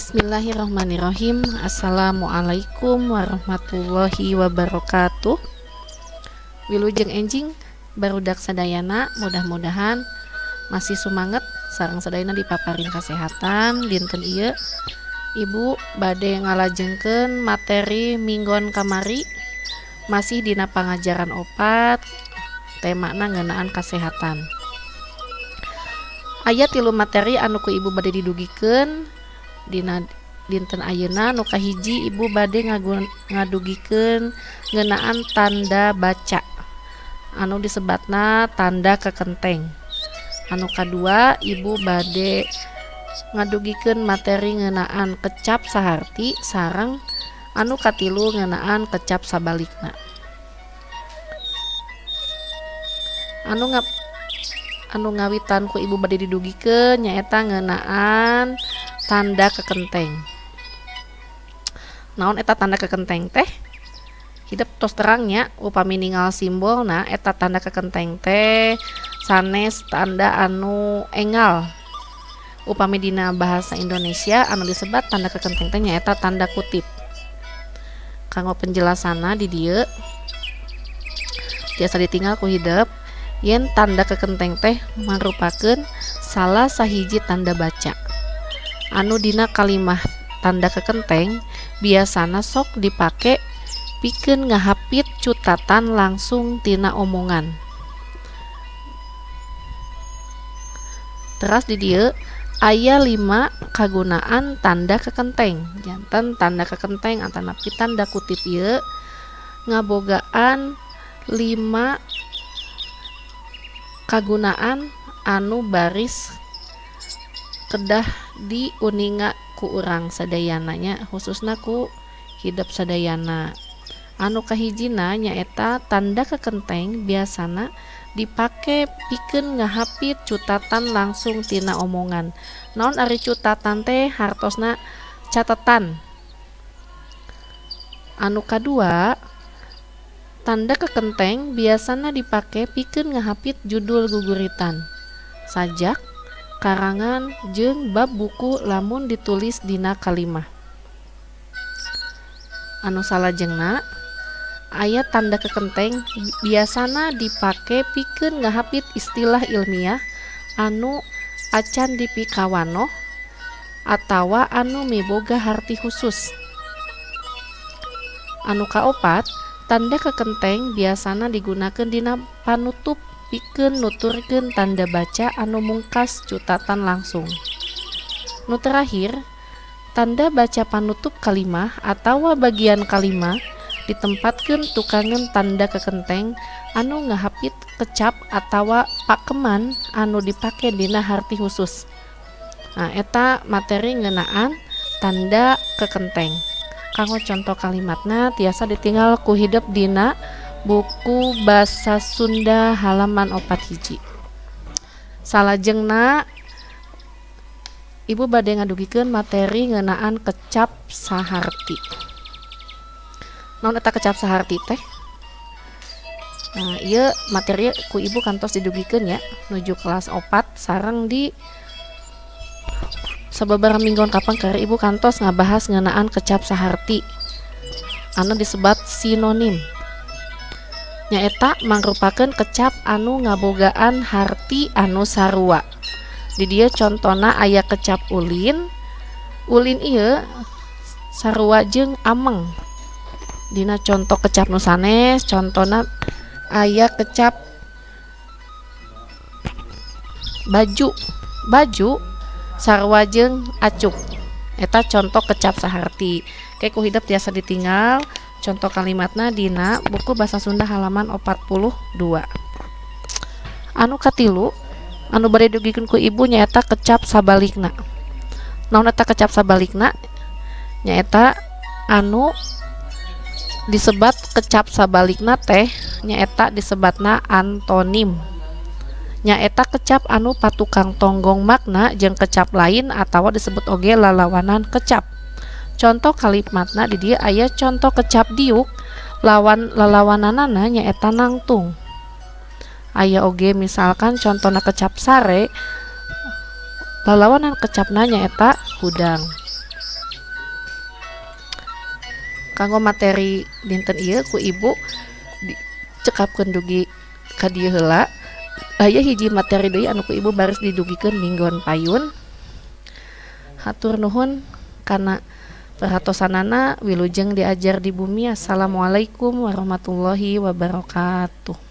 Bismillahirrahmanirrahim. Assalamualaikum warahmatullahi wabarakatuh. Wilujeng enjing, barudak sadayana. Mudah-mudahan masih sumanget sareng sadayana dipaparin kesehatan. Dinten ieu Ibu bade ngalajengkeun materi minggon kamari, masih dina pangajaran 4, temana ngeunaan kesehatan. Aya tilu materi anu ku Ibu bade didugikeun dina dinten ayeuna. Nu kahiji, Ibu bade ngadugikeun ngeunaan tanda baca anu disebatna tanda kekenteng. Anu kadua, Ibu bade ngadugikeun materi ngeunaan kecap saharti, sareng anu katilu ngeunaan kecap sabalikna. Anu ngawitan ku Ibu bade didugikeun nyaeta ngeunaan tanda kekenteng. Naon eta tanda kekenteng teh? Hidep tos terang nya, upami ningal simbolna eta tanda kekenteng teh sanes tanda anu engal. Upami dina bahasa Indonesia, anu disebat tanda kekenteng teh nyaeta tanda kutip. Kanggo penjelasanna di dieu tiasa ditinggal ku hidep yen tanda kekenteng teh merupakan salah sahiji tanda baca anu dina kalimah. Tanda kekenteng biasana sok dipake pikeun ngahapit cutatan langsung tina omongan. Teras di dieu aya 5 kagunaan tanda kekenteng. Janten tanda kekenteng atanapi tanda kutip ieu ngabogaan 5 kagunaan anu baris kedah diuninga ku urang sadayana nya, khususna ku hidep sadayana. Anu kahijina nyaeta tanda kekenteng biasana dipake pikeun ngahapit cutatan langsung tina omongan. Naon ari cutatan teh? Hartosna catatan. Anu kadua, tanda kekenteng biasana dipake pikeun ngahapit judul guguritan, sajak, karangan jeung bab buku lamun ditulis dina kalimah. Anu salajengna, aya tanda kekenteng biasana dipake pikeun ngahapit istilah ilmiah anu acan dipikawanoh atawa anu miboga harti khusus. Anu kaopat, tanda kekenteng biasana digunakeun dina panutup pikeun nuturkeun tanda baca anu mungkas cutatan langsung. Nu terakhir, tanda baca panutup kalimah atawa bagian kalimah ditempatkeun tukangeun tanda kekenteng anu ngahapit kecap atawa pakeman anu dipake dina harti khusus. Nah, eta materi ngeunaan tanda kekenteng. Kanggo contoh kalimatna tiasa ditinggal ku hidep dina buku Basa Sunda halaman 41. Salajengna, Ibu bade ngadugikeun materi ngeunaan kecap saharti. Naon eta kecap saharti teh? Nah, ieu materi ku Ibu kantos didugikeun ya nuju kelas 4, sareng di sababaraha mingguan kapengker Ibu kantos ngabahas ngeunaan kecap saharti anu disebat sinonim, nyaeta mangrupakeun kecap anu ngabogaan harti anu sarua. Di dieu contona aya kecap ulin. Ulin ieu sarua jeung ameng. Dina contoh kecap nu sanes, contona aya kecap baju. Baju sarua jeung acuk. Eta contoh kecap saharti. Ke ku hidep tiasa ditinggal contoh kalimatna dina buku Bahasa Sunda halaman 42. Anu katilu anu bade dugikeun ku Ibu nyaeta kecap sabalikna. Naon eta kecap sabalikna? Nyaeta anu disebat kecap sabalikna teh nyaeta disebatna antonim, nyaeta kecap anu patukang tonggong makna jeung kecap lain atawa disebut oge lalawanan kecap. Contoh kalimatna di dieu aya contoh kecap diuk, lawan lalawananana nyaeta nangtung. Aya oge misalkan contona kecap sare, lalawanan kecapna nyaeta hudang. Kanggo materi dinten ieu ku ibu dicekapkeun dugi ka dieu heula. Aya hiji materi deui anu ku ibu baris didugikeun minggon payun. Hatur nuhun kana perhatosanana, wilujeng diajar di bumi. Assalamualaikum warahmatullahi wabarakatuh.